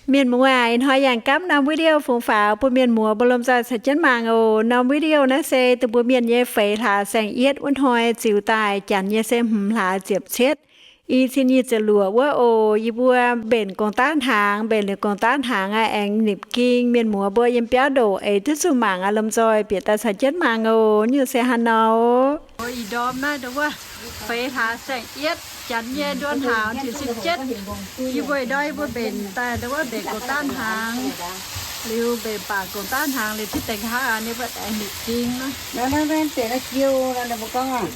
Mienh muoz aac, ih hnoi yangh gapv norm video fungx faaux bun mienh muoz mbuo lomh nzoih caux jienv mangc oc. Norm video naaiv se dongh mbuo mienh nyei feix hlaax saeng-yietv wuov hnoi ziux daaih, janx nyei se hmz hlaax ziepc cietv, i cin nyic ziepc luoqc wuov oc. Yie mbuo mbenc gong-daav hnaangx, mbenc liuz gong-daav hnaangx aqv, aengx nipc ging. Mienh muoz mbuo yiem biauv ndoqc eix duqv zuqc mangc aqv, lomh nzoih bieqc daaih caux jienv mangc oc. Nyungc se haaix nor? Ih ndorm naaiv ndau wuov feix hlaax saeng-yietv, janx nyei nduov hlaax ziepc cietv. Yie mbuo ih ndorm yie mbuo mbenc daaih ndau wuov mbenc gong-daav hnaangx. Liuz mbenc baac gong-daav hnaangx liuz, tiv deix nqa'haav ninh mbuo aengx nipc ging.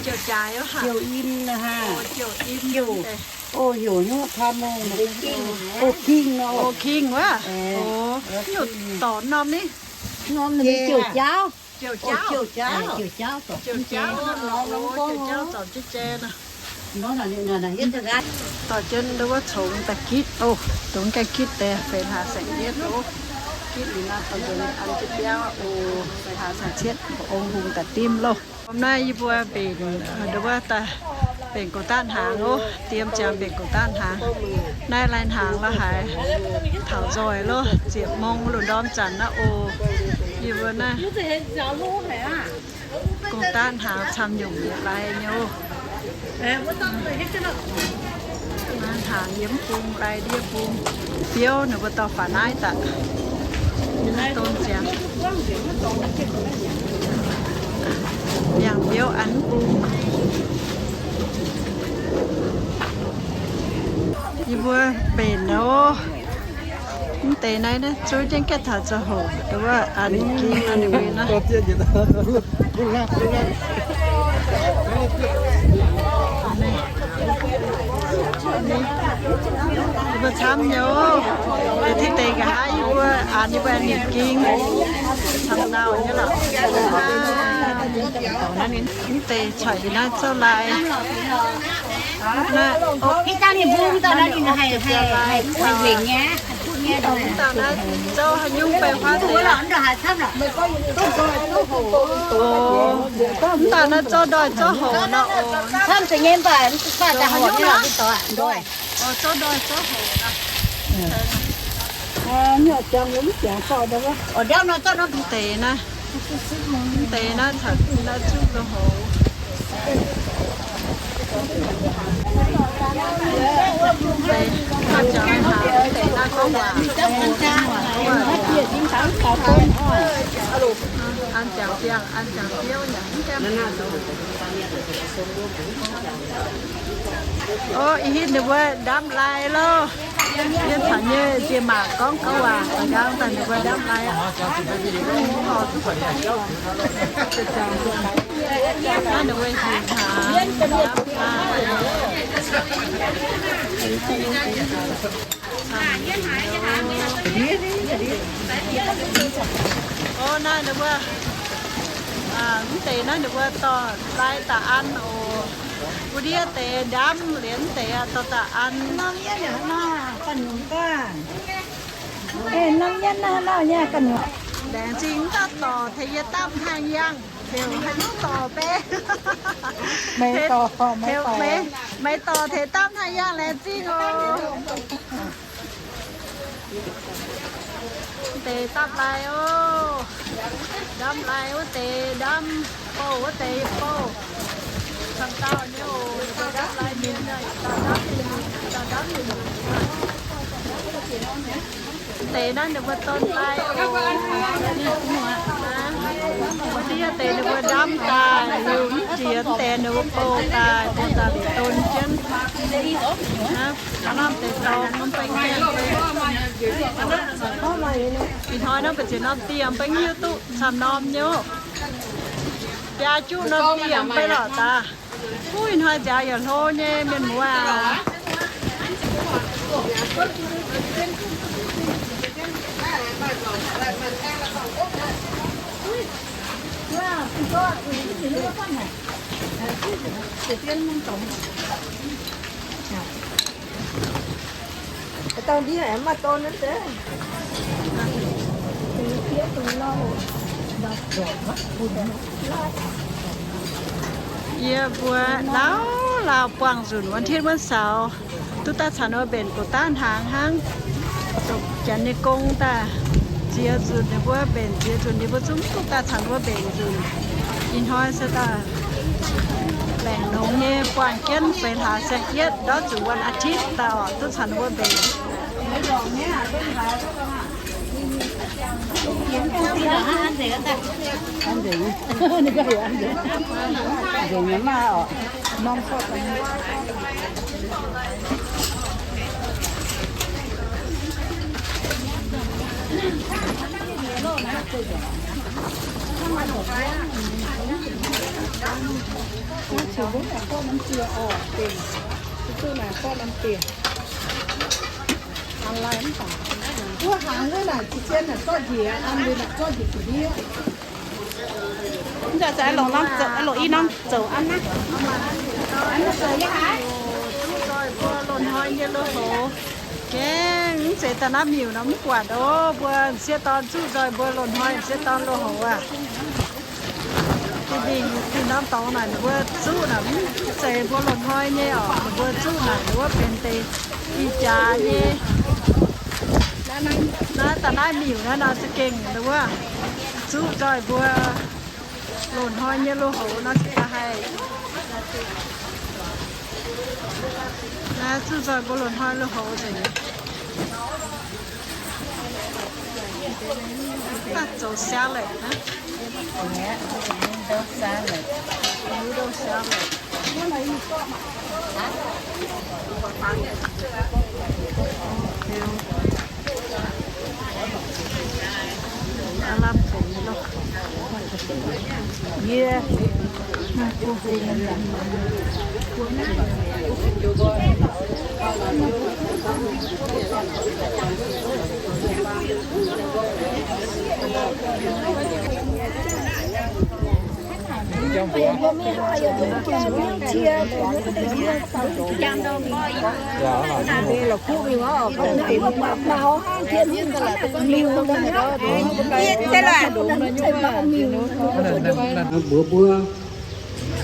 Jouh jaaix, jouh im, o, heuc nyungc, o, king wuov. Nyungc dorc norm ni. Jouh jaauv. Jouh jaauv, jouh jaauv, jouh jaauv zorpc jienv jai nor. Dorh jienv ndau wuov congx daaih gitv oc. Dongh gaengh gitv deix feix hlaax saeng-yietv oc. Gitv liuz nor dorh nzuonx an jienv biauv oc. Feix hlaax saeng-cietv, ong hungh daaih dimv loh. Naaiv yie mbuo mbenc ndau wuov daaih mbenc gong-daav hnaangx oc. Diem ziangx mbenc gong-daav hnaangx. Naaiv lai hnaangx la'haiz taux nzoih loh, ziepc mong lungh ndorm zanc naaiv oc. Yie mbuo naaiv gong-daav hnaangx camv nyungc yietc lai nyei oc. Naaiv hnaangx yiem bung lai ndiev bung, biouv ninh mbuo dorh faaux naaiv daaih. Naaiv don ziangx, yangh biouv an bung. Yie mbuo mbenc oc. Mv deix naaiv, naaiv zuov jienv gaeqv taux zoux hoc, ndau wuov an ging nor ninh mbuo naaiv. Yie mbuo camv nyei oc. Tiv deix nqa'haav yie mbuo an, yie mbuo an ninh ging, camv dauh nyei lorqc. Mv deix corc yie naaiv zouv lai. Mv dauh naaiv zouv haaix nyungc bei huaav deix. Mv dauh naaiv zouv ndoih zouv hoc nor oc. Zouv ndoih zouv hoc nor. Mv deix naaiv, mv deix naaiv caux naaiv zuqv ndoih hoc. An jangx biangh, an jangx biouv yaac mv gaengh. Ov, ih hitv ninh mbuo ndamv lai loh. Yie caux nyei ziex maac gorngv gouv waac, da'nqaang daaih ninh mbuo ndamv lai aqv. Naaiv ninh mbuo hingh hnaangx ndamv lai. Ov, naaiv ninh mbuo, mv deix naaiv ninh mbuo dorh lai daaih an oc. Wuov ndiev deix ndamv liuz mv deix dorh daaih an. Laengz zingh mv dauh dorc tengx yie dapv hnangv yangh, heuc haaix nyungc dorc bei. Meix dorc tengx dapv hnangv yangh, laengz zingh oc. Deix dapv lai oc. Ndamv lai wuov deix ndamv, bouh wuov deix bouh. Camv dauh nyei oc, dauh ndamv lai mingh, dauh ndamv mingh, dauh ndamv mingh. Deix naaiv ninh mbuo don daaih oc. Wuov deix ninh mbuo ndamv daaih, liuz mv jiex deix ninh mbuo bouh daaih, bouh daaih liuz don jienv. Naaiv norm deix dorngx norm baeng, ih hnoi naaiv mbu'ziex norm dieh baeng hiuv duqv camv norm nyei oc. Biaa juqv norm dieh baeng lorqc daaih. Uv, ih hnoi nziaaux yaac hlo nyei, mienh muoz aac. Yie mbuo lauh lauh buangh nzunc วันอาทิตย์ wuov saux, duqv daaih caux ninh mbuo mbenc gong-daav hnaangx hnangv. Janx nyei gong daaih ziex nzunc, ninh mbuo mbenc ziex nzunc, ninh mbuo zungv duqv daaih caux ninh mbuo mbenc nzunc. Ih hnoi se daaih baengc longx nyei, buangh jienv feix hlaax saeng-yietv ndortv zuqc วันอาทิตย์ daaih oc, duqv caux ninh mbuo mbenc. Mv baac se longc norm zoux, longc i norm zoux an naaiv. Zuqv nzoih mbuo loz-hnoi nyei lui-houx. Gengh mv zeiz daaih naaiv miuc nor mv buatc oc. Mbuo m'sieqv dorn zuqv nzoih mbuo loz-hnoi m'sieqv dorn lui-houx aac. Dingh dingh norm dorngx naaic ninh mbuo zuqv naaic mv zeiz mbuo loz-hnoi nyei oc. Ninh mbuo zuqv naaic ninh wuov benx deix ih jaax nyei. Naaiv daaih naaiv miuc naaiv nor za'gengh ninh wuov zuqv nzoih mbuo loz-hnoi nyei lui-houx nor se daaih haih. Naaiv zuqv nzoih mbuo loz-hnoi lui-houx nzengc. Daaih zoux salad naaiv. Noodle salad. Mbuox mbuo,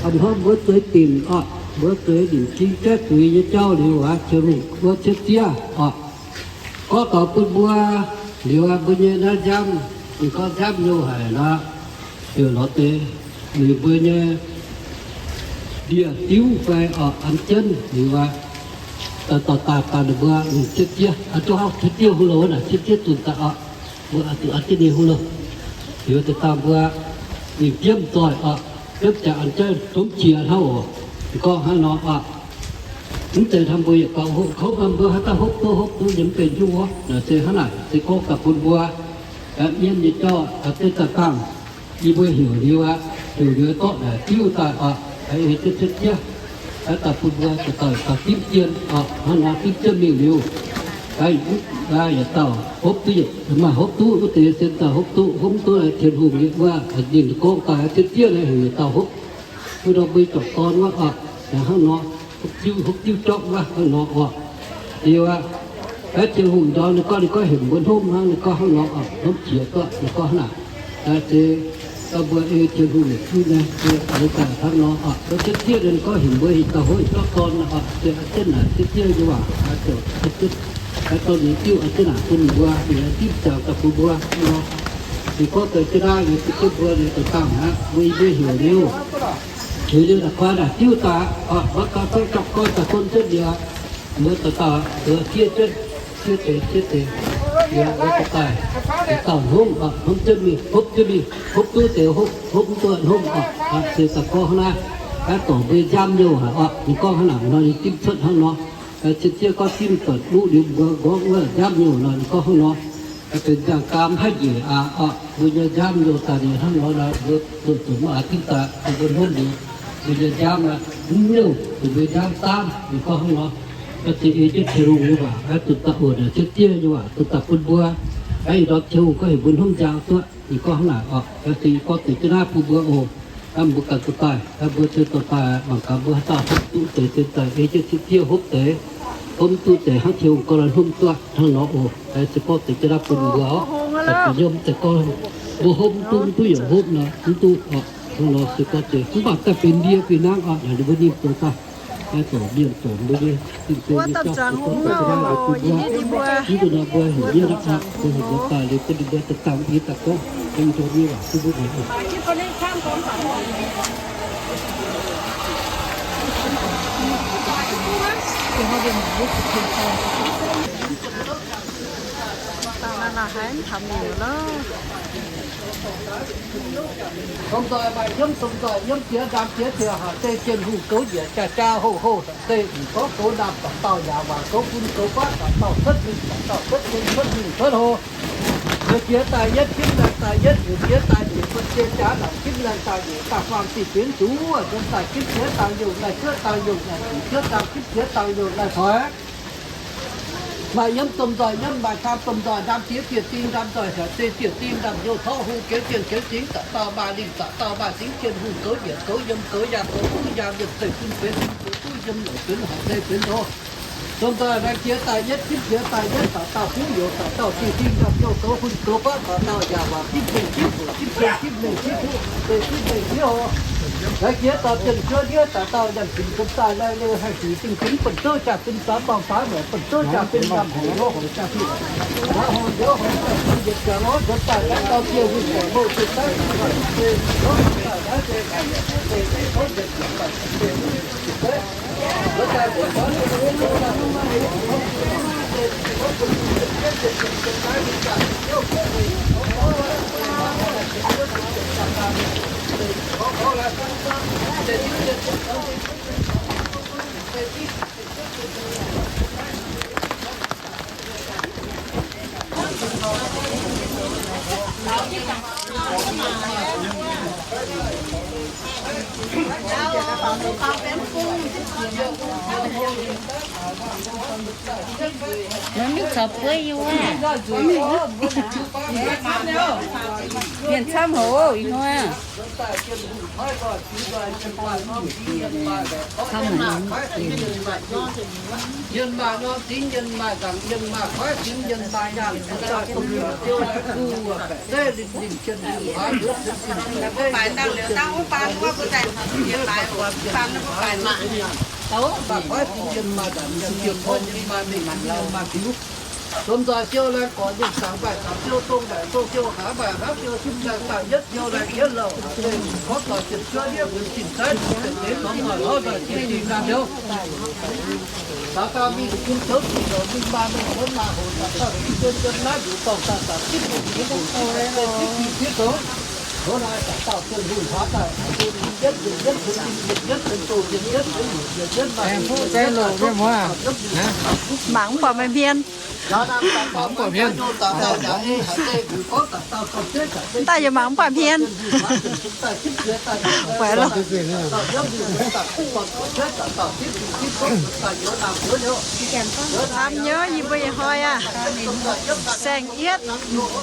hnangv mbuo zueiz dinc oc, mbuo zueiz dinc jing jatv zuiz nyei jauv liuz aqv, Tin-Hungh mbuo cietv zieqv oc. Gorngv taux bun mbuo liuz aqv, mbuo nyei naaiv nziaamv, ninh gorngv nziaamv youh haic nor, ziouc lorz deix ninh mbuo nyei ndie-diuv fai oc, an jienv liuz aqv, dorh daaih baac ninh mbuo ninh cietv zieqv, a'jangv cietv zieqv hlo naaic, cietv zieqv zunc daaih oc, mbuo zuqc an jienv ninh hlo. Liuz deix dauh mbuo ninh biomv zoih oc, biomv jaax an jienv domh qiex hnangv oc. Ninh gorngv hnangv nor oc. Mv zeiz hnangv mbuo yietc gauh hopv, hopv mbuo haaix dauh hopv duqv hopv duqv nyei mv benx juv wuov. Naaic se hnangv naaic se gorngv daaih bun mbuo mienv nyei jauv deix daaih dangh, yie mbuo heuc liuz aqv, heuc liuz zorqv naaic diuv daaih oc, ei jienv cietv zieqv, daaih bun mbuo daaih daaih dimv jien oc, hnangv nor dimv jien mingh liuz, yietc dauh hopv duqv, maaih hopv duqv wuov deix se daaih hopv duqv, hopv mv duqv Tin-Hungh nyei wuov, ninh gorngv daaih cietv zieqv naaic heuc yietc dauh hopv, bun nor mbuo juangc dorn wuov oc, hnangv nor, hopv diuv, hopv diuv jorngv wuov hnangv nor oc. Liuz aqv, Tin-Hungh ndorm ninh gorngv, ninh gorngv heuc mbuo hnomv hnangv, ninh gorngv hnangv nor oc, hnomv qiex duqv, ninh gorngv hnangv naaic. Naaiv se gorngv mbuo ei Tin-Hungh yietc zungv naaiv se daaih hnangv nor oc. Mbuo cietv zieqv ninh gorngv heuc mbuo heuc dauh hopv jorngv dorn oc, se an jienv naaic cietv zieqv nyei waac, ziouc an jienv, an dorh ninh diuv an jienv naaic bun mbuo, ninh dimv jaax daaih bun mbuo hnangv nor. Ninh gorngv deix jienv naaiv nyei, bun jienv mbuo nyei deix dangh aqv, mbuo yie mbuo heuc liuz, heuc liuz naaic guaax naaic diuv daaih oc, maiv gauh zorqv jauv-goiv daaih gonv jienv liuz, mbuo dauh dauh zieqv jienv, zieqv deix zieqv deix, liuz mbuo daaih, daaih dauh hnomv oc, hnomv jienv mingh, hopv jienv mingh, hopv duqv deix hopv, hopv mv duqv hnomv oc. Se daaih gorngv hnangv naaiv, naaiv dorngc mbuo nziaamv youh haic oc. Ninh gorngv hnangv naaic nor, ninh dimv cuotv hnangv nor. Cietv zieqv gorngv dimv buatc nuqv liuz mbuo gorngv wuov nziaamv youh nor, ninh gorngv hnangv nor. Benx nziaamv-gaam haiv njiec aqv oc. Mbuo nyei nziaamv youh daaih ninh hnangv nor, mbuo zuqc zuqc mv aqc dimv daaih, mbuo hnomv liuz, mbuo nyei nziaamv mv youh, zuqc mbuo nziaamv saamv, ninh gorngv hnangv nor. Naaiv se ei jienv Tin-Hungh nyei waac, naaiv zuqc daaih oc, naaic cietv zieqv nyei waac, zuqc daaih bun mbuo. Naaiv ih ndorm Tin-Hungh gorngv heuc mbuo hnomv nziaamv duqv, ninh gorngv hnangv naaic oc. Naaiv se gorngv zuqc jienv naaiv bun mbuo oc. Naaiv mbuo ganh zuqc daaih, naaiv mbuo se dorh daaih mangc gaax mbuo haaix dauh hopv duqv deix, se daaih ei jienv cietv zieqv hopv deix, hopv mv duqv deix hnangv Tin-Hungh gorngv nor hnomv duqv hnangv nor oc. Naaiv se gorngv zuqc jienv naaiv bun mbuo oc. Da'nyeic mv zeiz gorngv mbuo hopv mv duqv, mv duqv yaac hopv nor, mv duqv oc. Hnangv nor se gorngv deix mv baac daaih benx ndie benx nangv oc, naaic ninh mbuo ninh zoux daaih. Wuov domh zaangc hungh, yie hitv yie mbuo. Mv dungx nor mbuo heuc yie naaiv aqv, mbuo heuc mbuo daaih liuz bun ninh mbuo daaih dangh yie daaih gorngv, bun yie dongh nyei waac duqv mbuo muangx. Domh nzoih maaih nyiemv, domh nzoih nyiemv jiex, ndaam jiex, tengx haaix deix Tin-Hungh goux njiec, jaa jaa houh houh, haaix deix gorngv goux ndaamv, dauh dauh yaac waac goux bun goux guaatv, dauh dauh cuotv mingh, dauh dauh cuotv mingh, cuotv mingh cuotv hlo. Heuc jiex daaih yietv, jimv laengh daaih yietv, heuc jiex daaih njiec bun jiex jaax laangc, jimv laengh daaih njiec daaih faam zinh benx zuqc wuov, nzuonx daaih jimv jiex dangh youh, daaih cuotv dangh youh, daaih zuqc cuotv dangh jimv jiex dangh youh, daaih toix. Maaih nyiemv domh nzoih nyiemv, maaih saam domh nzoih ndaam jiex ziec ding, ndaam nzoih heuc deix ziec ding, ndaam youh torv hung, geux zienh geux zingx, dauh dauh maaih lingh, dauh dauh maaih zingx, Tin-Hungh goux njiec, goux yiem, goux yaangh, goux duqv yaangh, yiem zeiv bun benx, goux duqv yiem longc benx, haaix deix benx nor. Domh nzoih laengh jiex daaih yietv, jimv jiex daaih yietv, dauh dauh buv youz, dauh dauh zinh ding, ndaam youh goux hun goux guaatv, dauh dauh yaac waac jimv mengh jimv hoc, jimv cien jimv mengh jimv huv, haaix deix jimv mengh jimv hoc. Laengh jiex daaih zienh juov ndiev, dauh dauh yangh zinc bun daaih laih liuz haih huic zingh zinx, buonv zouv jaa-fin faaux dorngh faaux mueic, buonv zouv jaa-fin ndaamv hoc lov hoc jaa-fin, waac hoc njoux hoc jaa-fin yietc jaax lorz nzuonx daaih naaiv dauh dieh huin hoc mouh dieh daiv, Maiv mingh caux buov yie wuov. Mienh camv haic oc, ih hnoi. Yienh maaih norm zingx, yienh maaih nzangc, yienh maaih kuaaiv zingx, yienh maaih yaangh, yienh maaih dongh ziouv, duqv baeqc zeiv linh linh cien linh huaax, maaih kuaaiv zingx, yienh maaih nzangc, yienh maaih mengh, yienh maaih biux. Domh nzoih siou laengh gorqv, yienh zaangc maaih zaangc siou, dongh mbaeqc dongh siou, haaix maaih haaix siou, jimv laengh daaih yietv siou laengh yietv louh, gorngv doic ziepc juov ndiev mbuonx zinh zaeqv, deix norm nzoih hnov nzoih zinh zinh naaiv liuz. Dauh dauh mingh bun zoux zinh zoux mingh maaih mengh wuonx maaih hoc, dauh dauh zinh zien zien naaiv liuz dorngh daaih daaih zipv hoc zipv hoc zipv zinh zipv zinh zipv zoux. Hnoi naaiv dauh dauh zien hungh hlaax daaih, zien yietv yietv yietv, zien yietv yietv, zien doh zien yietv, zien hungh zien yietv, maaih fuqv zeiv loh mienh muoz. Mangc mv buatc meih hmien. Mangc mv buatc hmien. Daaih yaac mangc mv buatc hmien. Camv nyei, yie mbuo ih hnoi aqv. Saeng-yietv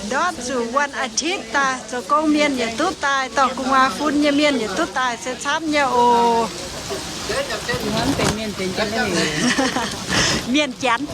ndortv zuqc วันอาทิตย์ daaih, zoux gong mienh yietc duqv daaih, dorh gu'nguaaz fun nyei mienh yietc duqv daaih, se camv nyei oc. Mienh Janx.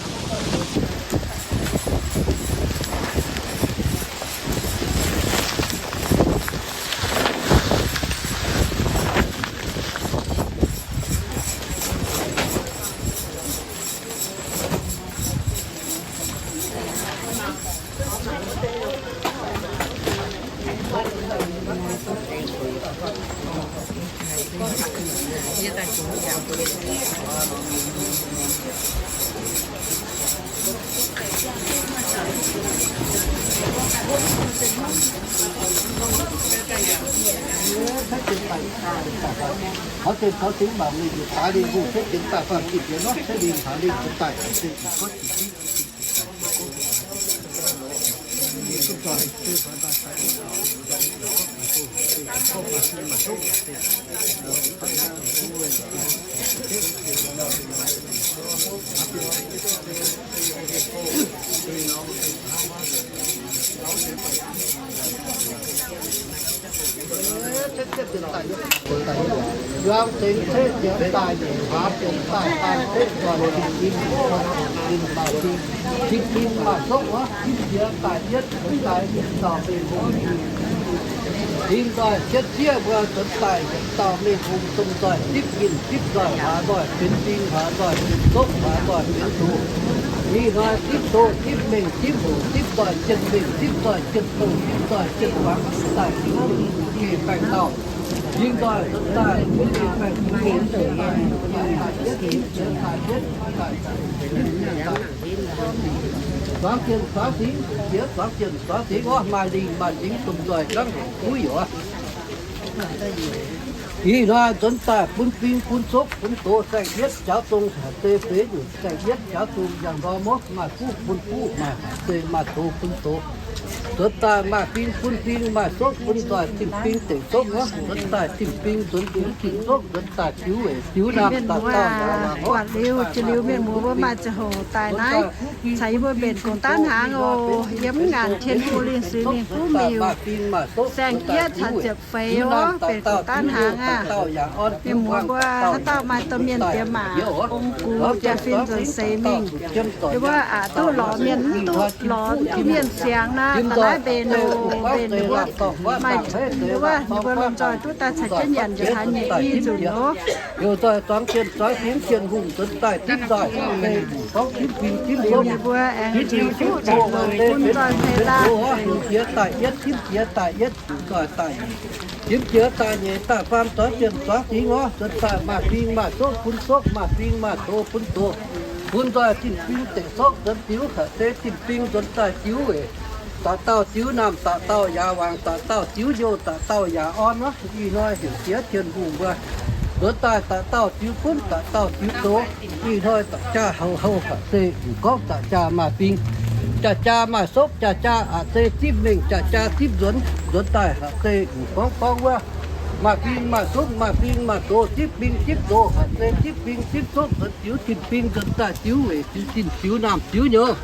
Juangc dengx ceqv ziepc daaih nyeic, hlaax ziepc daaih faam ceqv nzoih, tin-fingx maaih sokv wuov, zipv jiex daaih yietv, nzuonx daaih yietv dauh mengh hungh. Tin nzoih cietv zieqv mbuo nzuonx daaih yietv dauh mengh hungh, domh nzoih zipv mingh, zipv nzoih hlaax nzoih benx fingx, hlaax nzoih benx sokv, hlaax nzoih benx doz. Ih hnoi zipv doz, zipv mengh, zipv hoc, zipv nzoih jienh mengh, zipv nzoih jienh doz, zipv nzoih jienh muangx, zipv daaih zipv mingh geh baengh dauh. Tin nzoih nzuonx daaih, zuangx jienh zuangx fingx, jiex zuangx fingx, zuangx fingx, maaih lingh maaih lingz, domh nzoih zangv hoc kuv yoc. Ih hnoi nzuonx daaih bun fingx bun sokv bun doz, saeng-yietv jaauv zong haaix se feix nyungc, saeng-yietv jaauv zong yangh ndorm wuov, maaih fuqv bun fuqv, maaih haaix se maaih doz bun doz. Nzuonx daaih maaih fingx bun fingx, maaih sokv bun nzoih, tin-fingx deic sokv wuov, nzuonx daaih tin-fingx nzuonx diuh tin sokv, nzuonx daaih diuv weic diuv naamh daaih dauh yaac waac orqv. Buatc liuz jiex liuz mienh muoz mbuo maaih ziangh hoc daaih naaiv caux yie mbuo mbenc gong-daav hnaangx oc. Yiem ngaanc Tin-Hungh lingh suiz mingh fuqv miuc, saeng-yietv caux ziepc feix oc, mbenc gong-daav hnaangx aqv. Mienh muoz mbuo haaix dauh maaih domh mienh diex maac ong gux jaa-fin nzuonx seix mingh, yie mbuo aqc duqv lorz mienh, mv duqv lorz mienh siangx nor, da'naaiv mbenc oc, mbenc ninh mbuo maaih, yie mbuo lomh nzoih duqv daaih caux jienv nyanc njiec haaix nyungc i nzunc oc. Liouh nzoih zuangx jienh zuangx fingx, Tin-Hungh nzuonx daaih zipv nzoih, gorngv zipv fingx zipv sokv, ninh mbuo aengx njiec fuqv njiec loz bun nzoih ceix laangh. Heuc jiex daaih yietv, zipv jiex daaih yietv, nzuonx daaih daaih nyeic, zipv jiex daaih nyeic, daaih faam zuangx jienh zuangx fingx orqv, nzuonx daaih maaih fingx maaih sokv bun sokv, maaih fingx maaih doz bun doz, bun nzoih tin-fingx deic sokv nzuonx diuv, haaix se tin-fingx nzuonx daaih diuv weic da'dauh diuv naamh, da'dauh yaac wangc, da'dauh diuv nyouh, da'dauh yaac orn orqv. Ih hnoi heuc jiex Tin-Hungh mbuo nzuonx daaih da'dauh diuv gunv, da'dauh diuv doz. Ih hnoi da'jaav houc houh haaix se gorngv da'jaav maaih fingx, jaa-jaa maaih sokv, jaa-jaa aqc se zipv mengh, jaa-jaa zipv nzuonx, nzuonx daaih haaix se gorngv gorngv wuov, maaih fingx maaih sokv, maaih fingx maaih doz, zipv fingx zipv doz, haaix se zipv fingx zipv sokv nzuonx diuv, tin-fingx nzuonx daaih diuv weic diuv zinh diuv naamh diuv nyouh.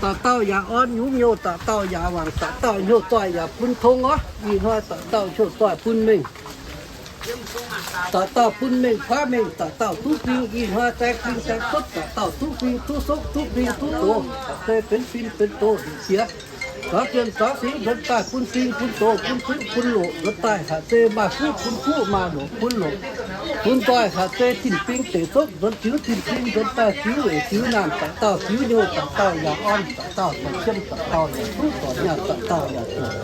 Da'dauh yaac orn nyungc nyouh, da'dauh yaac wangc, da'dauh hnyouv doic yaac bun tong orqv. Ih hnoi da'dauh hnyouv doic bun mengh, da'dauh bun mengh kuaaiv mengh, da'dauh duqv fingx. Ih hnoi zaeng fingx zaeng sokv, da'dauh duqv fingx duqv sokv duqv fingx duqv doz, haaix se benx fingx benx doz heuc jiex zuangx jienh zuangx fingx nzuonx daaih bun fingx bun doz bun fuqv bun loqc nzuonx daaih, haaix se maaih fuqv bun fuqv maaih loqc bun loqc, bun nzoih haaix se tin-fingx deic sokv nzuonx diuv, tin-fingx nzuonx daaih diuv weic diuv naamh, da'dauh diuv nyouh, da'dauh yaac orn, da'dauh caux jienv, da'dauh yaac duqv, da'dauh yaac zoqc,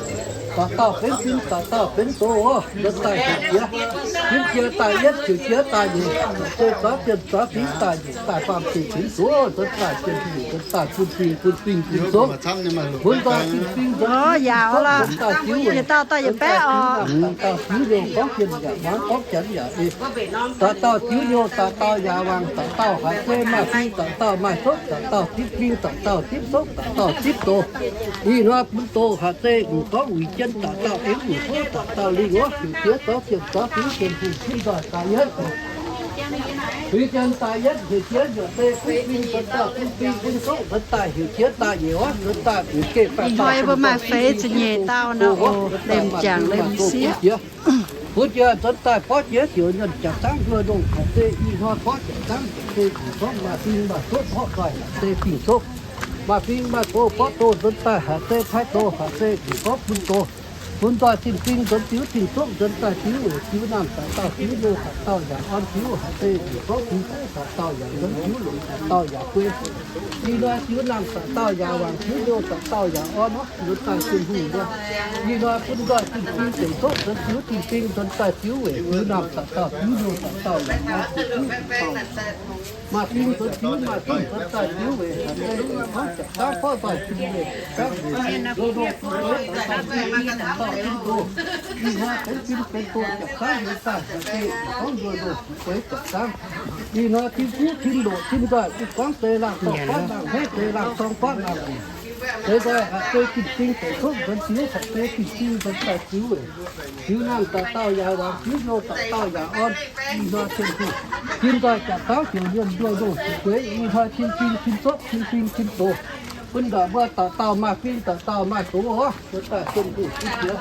da'dauh benx fingx, da'dauh benx doz orqv. Nzuonx daaih heuc jiex, zipv jiex daaih yietv, ziouc jiex daaih nyeic, se zuangx jienh zuangx fingx daaih nyeic, daaih faam deic-bung zoqc, nzuonx daaih jienh nyeic, nzuonx daaih bun fingx, bun fingx, bun sokv, bun nzoih tin-fingx nzuonx diuv, nzuonx daaih diuv weic, nzuonx daaih diuv naamh, da'dauh diuv nyouh, gorngv jienh yaac muangx, gorngv janx yaac ei, da'dauh diuv nyouh, da'dauh yaac wangc, da'dauh haaix se maaih fingx, da'dauh maaih sokv, da'dauh zipv fingx, da'dauh zipv sokv, da'dauh zipv doz. Ih hnoi bun doz haaix se mv gorngv wuic jienv, da'dauh eix wuic fouv, da'dauh lingh wuov, heuc jiex zuangx jienh zuangx fingx, Tin-Hungh zipv nzoih daaih yietv, fingx jiex daaih yietv, heuc jiex nyuoqc se bun fingx, nzuonx daaih bun fingx bun sokv, nzuonx daaih heuc jiex daaih nyeic orqv, nzuonz daaih wuic geh baengh dauh, mbuo maaih feix ziepc nyeic dauh nor, lemh jangc lemh sieqv. Bun jiex nzuonx daaih borqv jiex ziouc nyuonh jaax zangv nduoh ndongh haaix se ih hnoi borqv jaax zangv haaix se mv gorngv maaih fingx maaih sokv borqv nzoih haaix se fingx sokv, maaih fingx maaih doz borqv doz nzuonx daaih haaix se paaiv doz haaix se mv gorngv bun doz, bun nzoih tin-fingx nzuonx diuv tin-sokv nzuonx daaih diuv weic diuv naamh da'dauh diuv nyouh da'dauh yaac orn diuv haaix se mv gorngv bun da'dauh yaac nzuonx diuv loqc da'dauh yaac guei. Ih hnoi diuv naamh da'dauh yaac wangc, diuv nyouh da'dauh yaac orn orqv, nzuonx daaih Tin-Hungh mbuo. Ih hnoi bun nzoih tin-fingx deic sokv nzuonx diuv, tin-fingx nzuonx daaih diuv weic diuv naamh da'dauh diuv nyouh da'dauh yaac orn diuv da'dauh yaac maaih fingx nzuonx diuv, maaih fingx nzuonx daaih diuv weic haaix se mv gorngv jaax zangv borqv nzoih tin-fingx, jaax zangv weic ndoh ndoh bun weic da'dauh fingx daaih dauh fingx doz. Ih hnoi benx fingx benx doz jaax zangv nzuonx daaih haaix se mv gorngv ndoh ndoh bun weic jaax zangv. Ih hnoi tin-fuqv tin-loqc tin-nzoih mv gorngv deix laangh dorngh fatv laangh haiv, deix laangh dorngh fatv laangh njiec, deix nzoih haaix se tin-fingx deic sokv nzuonx diuv, haaix se tin-fingx nzuonx daaih diuv weic diuv naamh da'dauh yaac wangc, diuv nyouh da'dauh yaac orn. Ih hnoi Tin-Hungh, tin-nzoih jaax zangv ziouc nyuonh nduoh ndoh gueix. Ih hnoi tin-fingx tin-sokv, tin-fingx tin-doz, bun ndongc mbuo da'dauh maaih fingx da'dauh maaih doz orqv. Nzuonx daaih Tin-Hungh zipv jiex.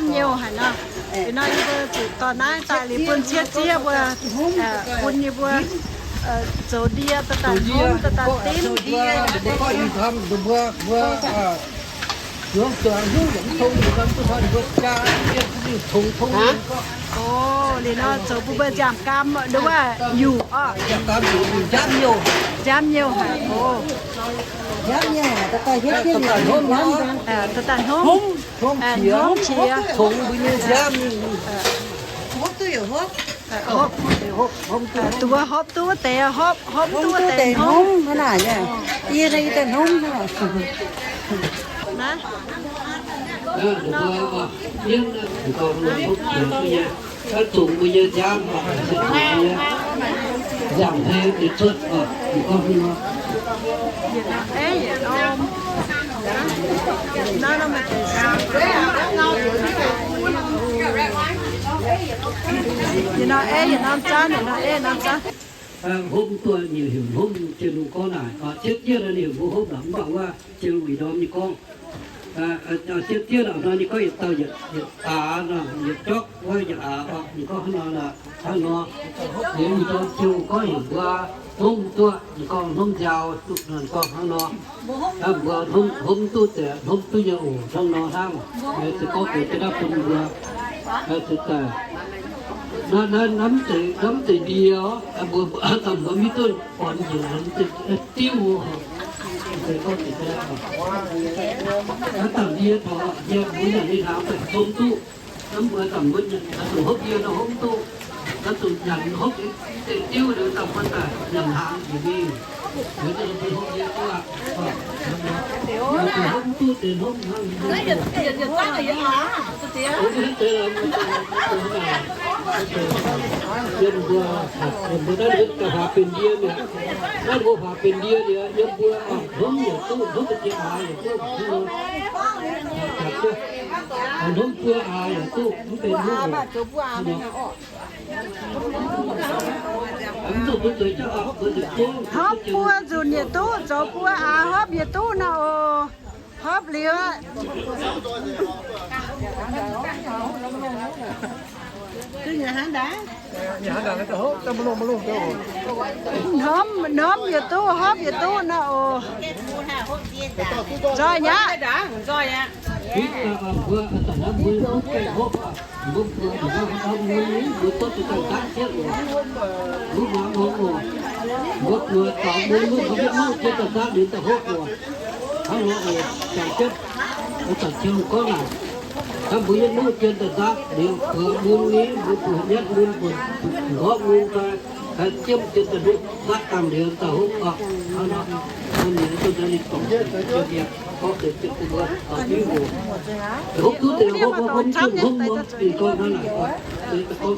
nziaamv nyouh haic nor. Liuz nor yie mbuo zuqc dorh naaiv daaih liuz bun ciev ziev mbuo, bun yie mbuo zoux ndie, dorh daaih hnomv, dorh daaih dimv. Liuz nor zoux bun mbuo nziaamv gaam, nduov, yuqc orqc, nziaamv nyouh haic. Dorh daaih hnomv, hnomv qiex, duqv hopv duqv wuov deix, hopv, hopv duqv wuov deix hnomv. Yie daaih hnomv. Yietc norm ei, yietc norm zaanv, yietc norm ei, norm zaanv. Hopv duqv nyei heuc hopv jiex lungh gorngv naaic, cietv diev nor ninh heuc mbuo hopv naaic, mv baac wuov jiex lungh ih ndorm nyei gorngv. Cietv diev naaic nor ninh gorngv yietc dauh yietc aax nor, yietc jokv wuov yietc aax, ninh gorngv hnangv nor, hnangv nor. Liuz ih ndorm jiex lungh gorngv heuc mbuo hopv duqv, ninh gorngv hopv nziaaux duqv, ninh gorngv hnangv nor. Mbuo hopv duqv deix, hopv duqv nyei oc, hnangv nor hnangv. Se gorngv deix jienv naaiv bun mbuo, se daaih, naaiv mv zeiz ndie, mbuo daaih mbuo mv duqv bornz njiec diuv. Naaiv dangh ndie taux, ndie mbuo nyanc nyei hnaangx daaih hopv duqv. Naaiv mbuo dangh mbuo zuqc hopv ndie nor hopv duqv, naaiv zuqc nyanc hopv deix diuv liuz dangh mbuo daaih nyanc hnaangx njiec mingh. Liuz daaih mbuo hopv ndie duqv aqv. Zuqc hopv duqv deix hopv hnangv. Yiem mbuo, yiem mbuo naaiv deix daaih faaux benx ndie mi'aqv. Naaiv mbuo faaux benx ndie liuz, yiem mbuo hopv yaac duqv, hopv deix aax yaac duqv, hopv buo aax yaac duqv, mv benx hopv. Hopv buo nzunc yaac duqv, zoux buo aax hopv yaac duqv nor oc. Hopv liuz, hnomv, hnomv yaac duqv, hopv yaac duqv nor oc. Nzoih nyei aqv. Mbuo buoz taux mbuo mv duqv daaih daav liuz daaih hopv oc. Hnangv nor oc, jangx jienv, zanc jiex lungh gorngv naaic, hnangv mbuo yietv nuqv jien daaih daav liuz, buoz mun ni, mbuo buoz yietv mun, buoz nqorngv mun fai, jiem jien daaih nuqv daav dangh liuz daaih hopv oc. Hnangv nor, ninh duqv daaih ninh dorngc jien mi'aqv, gorngv deix jien bun mbuo taux diuv oc. Hopv duqv deix hopv, hopv duqv hopv, ninh gorngv hnangv naaic. Hopv duqv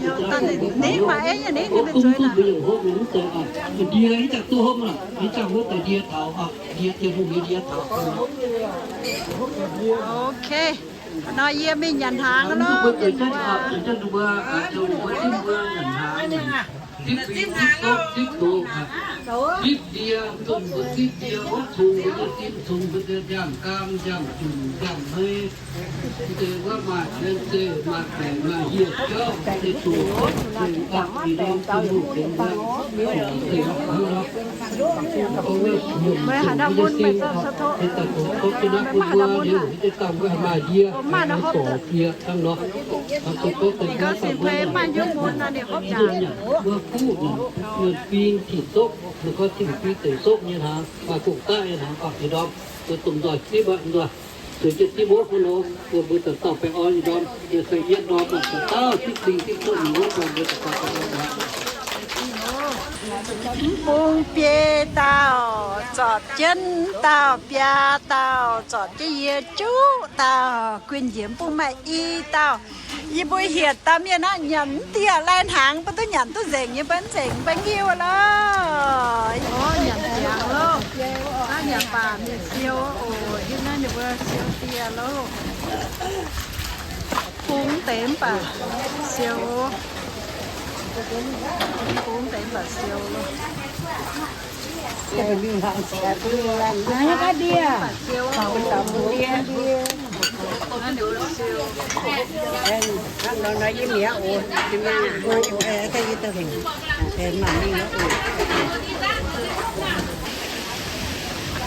mbuo yaac hopv mv deix oc. Ndie ih zanc duqv hopv naaic, ih zanc wuov deix ndie taux oc, ndie jien hungh nyei ndie taux. Ok. Nor yie mingh nyanc hnaangx loh, mienh muoz. Zipv hnaangx, zipv doqc, zipv ndie, zipv ndie, wuov cungx mbuo nyei zipv, cungx mbuo nyei nziaamv-gaam, nziaamv-junc, nziaamv-hnei, mv deix wuov maaih nzengc, maaih baengc, maaih hieh jauv, mv deix doqc, mv deix gapv, ih ndorm zinh hoc benx wuov, meih haaix dauh mun meih zorqv caux tov. Meih maiv haaix dauh mun aqv. Maaih ndau hopv daaih. Ninh gorngv singx hleix maaih hnyouv mun nor ninh hopv jaax. Wuov guv, mienh fing tin-sokv, ninh gorngv tin-fingx deic sokv nyei hnaangx, maaih gong-daqv nyei hnaangx, ih ndorm zueiz domh nzoih zipv aqv, nzoih zueiz jienv zipv hopv hnangv nor, mbuo mbuo dauh dauh baengh orn ih ndorm, yie se yietv ndorm, dauh dauh zipv fingx zipv sokv nyei hopv, mbuo dauh dauh baengh orn. Mv bung biei dauh, zorpc jienv dauh, biaa dauh, zorpc jienv yie juqv dauh, guin njiec mv bung maaih i dauh. Yie mbuo hietc dauh mienh aqv, nyanc mv dieh lai hnaangx, mv baac duqv nyanc duqv nzengc nyei, mv baac nzengc mv baac ngiu loh. Nyanc ziangx loh. Naaiv nyanc baac mienh siou oc. Yie naaiv ninh mbuo siou dieh loh. Bung deix mv baac siou. Bung deix mv baac siou loh.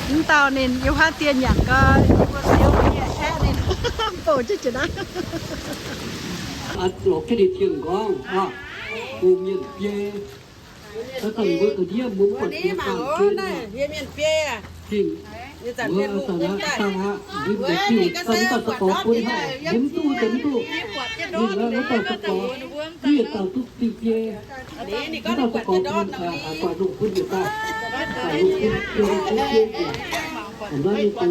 Mv dauh ninh yiem haav dien nyanc gau, yie mbuo siou aeqv, ninh bouh jienv jiex naaiv. Lorz jienv ninh tien nqorngv, bun mienh biei. Mbuo ga'ndiev mbuo buatc jiex dangh biei, mbuo dangh aqv, mbuo deix diuh daaih mv dauh za'gorx bun haic, mbuo mv duqv deix mv duqv. Ninh wuov dauh za'gorx, diuh daaih duqv diuh biei. Mv dauh za'gorx bun, guaax lungh bun yietc dauh, guaax lungh bun biei, bun biei jiex. Naaiv ninh bun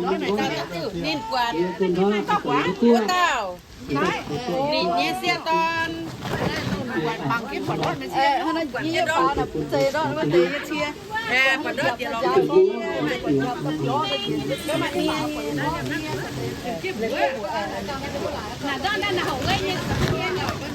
mienh gorngv, ninh bun hnangv, mbuo duqv. Ninh nyei sieqv dorn.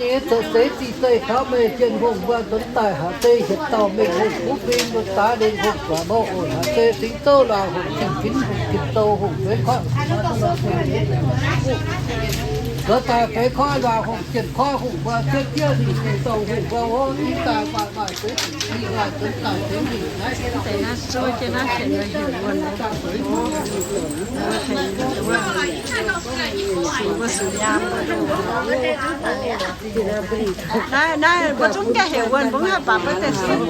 ninh nyei cuotv seix zinh zeih taux meih Bienh Hungh mbuo nzuonx daaih haaix deix hietc dauh mengh hungh kuv fing mbuo daaih lengh hungh guaax mouh oc. Haaix deix Singx Zouv Luangh Hungh, Tin Fin Hungh, Tin Dou Hungh, Feix Koiv, nzuonx daaih Feix Koiv Luangh Hungh, Jienh Koiv Hungh mbuo, Cietv Diev Hungh, Tin Dou Hungh mbuo, o, ih daaih maaih maaih seix zinh, ih maaih nzuonx daaih seix zinh naaiv. Naaiv, naaiv mbuo zungv gengh heuc wuonh, mbuo mv haih baac mbuo deix sin.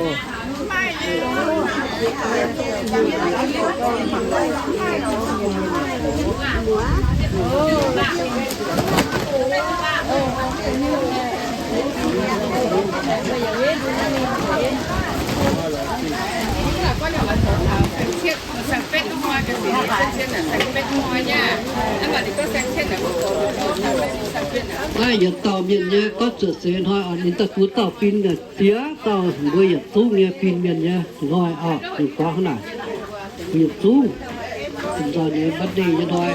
Naaiv yietc dauh mienh nyei gorngv cuotv seix hnoi oc, ninh daaih bun dauh fin, diex dauh mbuo yietc zungv nyei fin mienh nyei hnoi oc, ninh gorngv hnangv naaic. Yietc zungv nzauh nyei Monday nyei hnoi.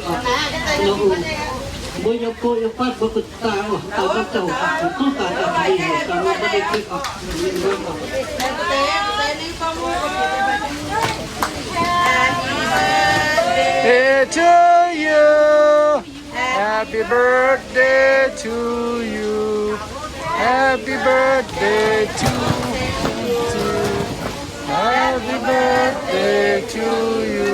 oc. Mbuo yiem go yiem fatv mbuo gu'nguaaic daaih oc, daaih mbuo zouc duqv daaih daaih mingh oc, daaih mbuo mbuo deix oc. Birthday to you. Happy birthday to you. Happy birthday to you. Happy birthday to you.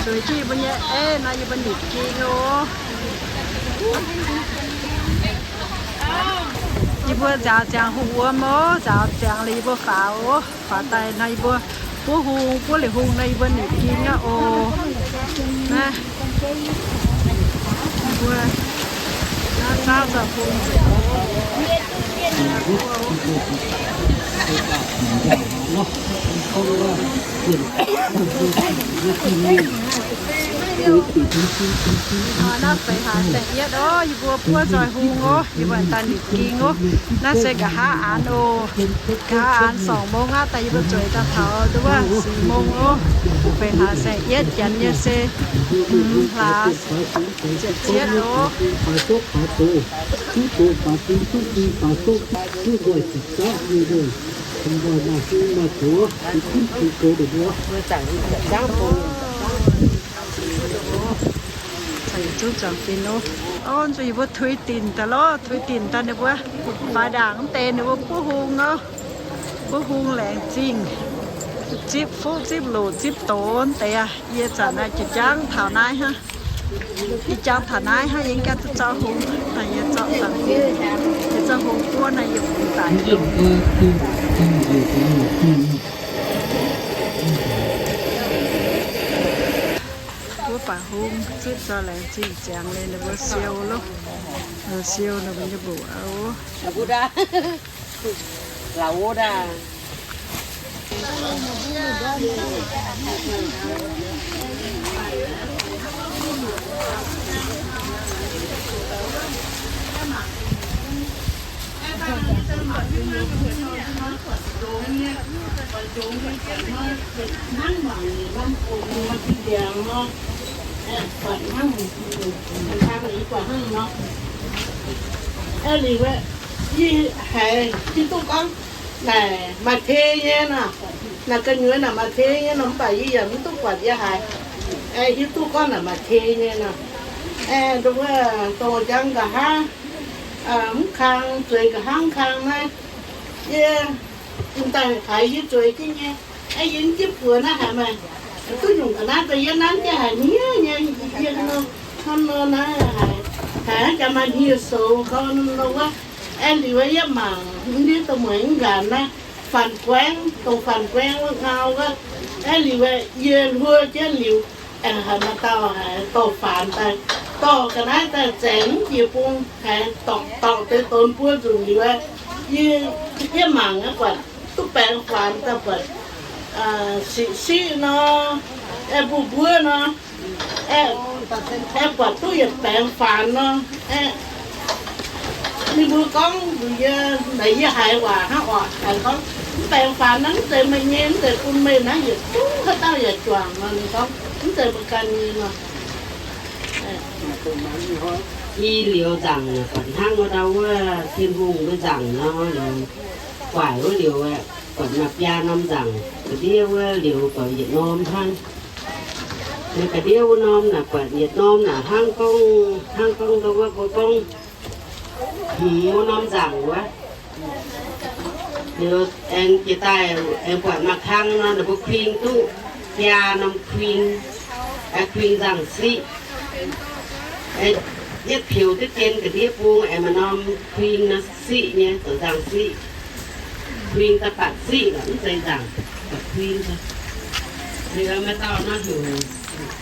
Zueiz jienv yie mbuo nyei, ei, nor yie mbuo nitv ging oc. Yie mbuo nzaaux ziangx hungh wuom oc, nzaaux ziangx liuz yie mbuo faaux oc, faaux daaih nor yie mbuo buov hung, buov liuz hung nor yie mbuo nitv ging aqv oc. Naaiv, yie mbuo naaiv zaauv zoux hung nzengc oc. Ih hnoi naaiv feix hlaax saeng-yietv oc, yie mbuo buov nzoih hung oc, yie mbuo daaih nipc ging oc. Naaiv se nqa'haav aanx oc. Nqa'haav aanx sorngc mong aqv, daaih yie mbuo zueiz daaih taux nduov sic mong oc. Feix hlaax saeng-yietv, janx nyei se hmz hlaax ziepc cietv oc. Zungv zuangx fim nor, o, nzunc yie mbuo tuix dinc daaih loh, tuix dinc daaih ninh mbuo faix ndaangc mv deix ninh mbuo buov hung nor, buov hung laengz zingh, zipv fuqv zipv loc zipv doz mv deix aqv. Yie zanc naaiv jiex jangv taux naaiv hnangv. Yie jangv taux naaiv hnangv, yie mv gaengh duqv zorqv hung. Naaiv yie zorqv zanc, yie zorqv hung buov naaiv yie bungx daic. Wuov baac hung zipv zaux laengz zingh ziangx liuz ninh mbuo siou loh. Siou ninh mbuo nyei mbuoqc oc. Aeqv, liuz aeqv, yie haiz hiuv duqv gorngv naaic maaih tei nyei nor, naaic gu'nyuoz naaic maaih tei nyei nor, mv baac yie yaac mv duqv buatc yie haiz. Aeqv, hiuv duqv gorngv naaic maaih tei nyei nor. Aeqv, ndongc wuov dongh jangv nqa'haav mv kang, zueiz nqa'haav mv kang naaiv, yie m'daaih haiz yie zueiz jienv nyei. Aeqv, yie mv jienv buoz naaiv haiz maaih duqv nyungc ga'naaiv daaih yie nanv jienv haic hniev nyei. Yie hnangv nor naaiv haiz, haiz jangx maaih hniev-soux gau nor wuov. Aeqv, liuz yie mangc ndiev dongh mueiz mv nqanc naaiv, Fanh Guaengv, dongh Fanh Guaengv wuov ngau wuov. Aeqv, liuz yie hluo jienv liuz, aengx haiz maaih dauh haiz dorh faanx daaih, dorh ga'naaiv daaih zaengx mv jiex bung, haiz dorngc dorngc deix donx buo nzunc liuz, yie, yie mangc aeqv, buatc duqv baengx faanx daaih, buatc siqv siqv nor, aeqv, mbuov mbuov nor, aeqv, buatc duqv yietc baengx faanx nor. Aeqv, ninh mbuo gorngv mbuox yie, naaic yie haiz waac hnangv oc, haiz gorngv, mv baengx faanx naaiv mv zeiz meih nyei, mv zeiz bun meih naaiv, yietc zungv haaix dauh yaac juangc nor. Ninh gorngv, mv zeiz meih ganh nyei nor. I liuz nzaangc buatc hnangv wuov dauh wuov Tin-Hungh wuov nzaangc nor, liuz guaic wuov liuz aeqv, buatc maaih biaa norm nzaangc, ga'ndiev wuov liuz buatc yietc norm hnangv. Ga'ndiev wuov norm naaic buatc yietc norm naaic hnangv gorngv, hnangv gorngv ndau wuov mbuo gorngv hmz wuov norm nzaangc wuov. Liuz aengx jiex daaih aengx buatc maaih kang nor, ninh mbuo kuing duqv biaa norm kuing, kuing nzaangc siqv. Yietv pioux duqv jien ga'ndiev bung aengx maaih norm kuing nor siqv nyei, zoux nzaangc siqv. Kuing daaih batc siqv lorqc, mv zeiz nzaangc, batc kuing. Liuz maaih dauh nor heuc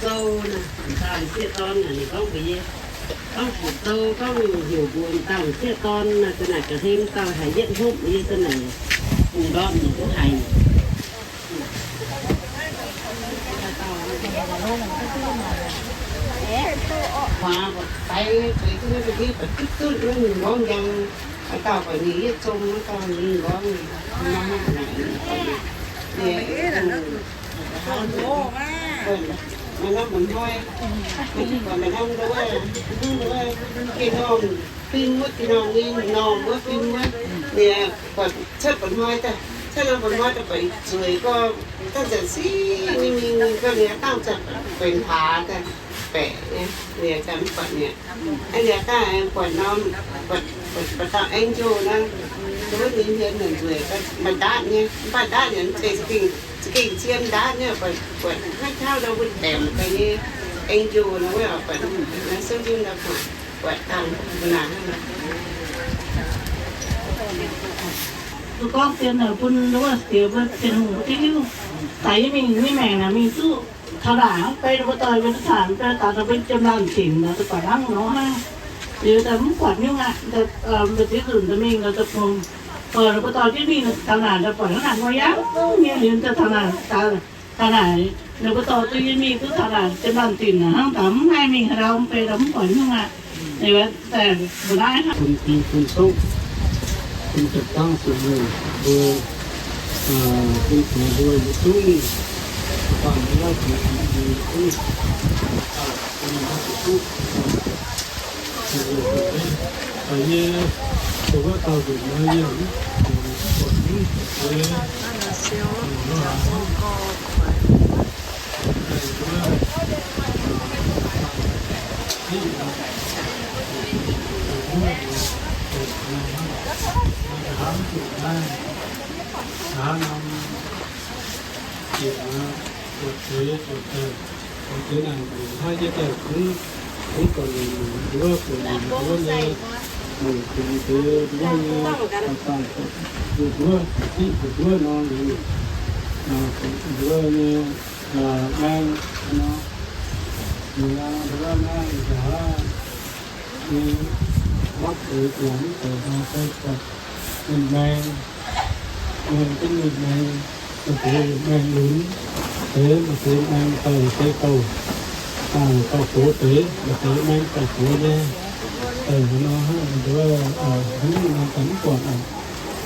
Sou naaic, dauh m'sieqv dorn naaic, ninh gorngv mbuox yie, gorngv Sou, gorngv heuc mbuox dauh m'sieqv dorn naaic, za'naaic ga'hlen dauh haiz yietv hopv, yie za'naaic bungx ndortv ninh duqv haiz. Huaax deix, deix duqv duqv duqv ninh mborngv njang, dauh baac ninh yietv zong, dauh ninh mborngv, ninh mborngv naaic, ninh mborngv naaic. Maaih norm mba'hnoi, maaih norm wuov, wuov, gengh norm, fim wuov, gengh norm nyei, norm wuov, fim wuov, ninh buatc cuotv mba'hnoi daaih, cuotv norm mba'hnoi daaih buatc zueiz gorngv, dangh zanc siqv nyei mingh, gorngv ninh dangh zanc benx hlaax daaih baeqc nyei, ninh zanc mv buatc mi'aqv. Aa, liuz daaih buatc norm, buatc, buatc, buatc dauh angel nor, wuov ninh hmien nzueic, maaih ndaatv nyei, mv baac ndaatv nyei mv zeiz za'gengh, za'gengh zien ndaatv nyei, buatc, buatc haaix jauv ndau mbuo daemc daaih nyei angel nor, wuov buatc naaiv sou nyim nor, buatc dangh mbuo naaic hnangv nor. Duqv gorngv zien naaic bun wuov diex mbuo Tin-Hungh mbuo diuv, daaih yie mingh nyei maengc naaic mingh duqv taux naaic hnangv, beiv ninh mbuo doic mbuo daaih, beiv daaih ninh mbuo jiem laanh dinc naaic, daaih buatc hnangv nor hnangv. Liuz daaih mv buatc nyungc aqv, daaih mbuo ziex nzunc daaih mingh daaih daaih bung, ninh mbuo doic jienv mingh taux naaic daaih buatc hnangv naaic nor yangh nyei, liuz daaih taux naaic, taux naaic Ninh mbuo dorh duqv yie mingh duqv taux naaic, jiem laanh dinc hnangv, daaih mv haih mingh haaix ndau, mv bei daaih mv buatc nyungc aqv. Ninh mbuo daaih mbuo naaiv hnangv. Bun ding bun dongh, bun jatc dangv zuqc nyungc mbuo, bun zuqc mbuo yietc zungv, bun mbuo yietc zungv, bun mbuo yietc zungv, bun mbuo yietc zungv. Da'nyeic, mbuo wuov dauh nzunc nor yie mv buatc mv buatc nyei, Maeng, maeng, maeng, maeng, maeng lunx, deix maaih deix maeng daaih se gauh, gauh gox deix, maaih deix maeng gauh gox nyei. Daaih nor hnangv nduov, hnangv nor daaih mv buatc aqv.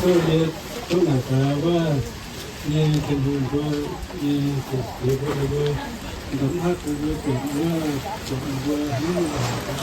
Zuov yie, zuov naaic gaax wuov nyei Tin-Hungh mbuo nyei ziex mbuo, mbuo ndorm haav bun mbuo zuotc wuov, zuotc mbuo hnangv nor,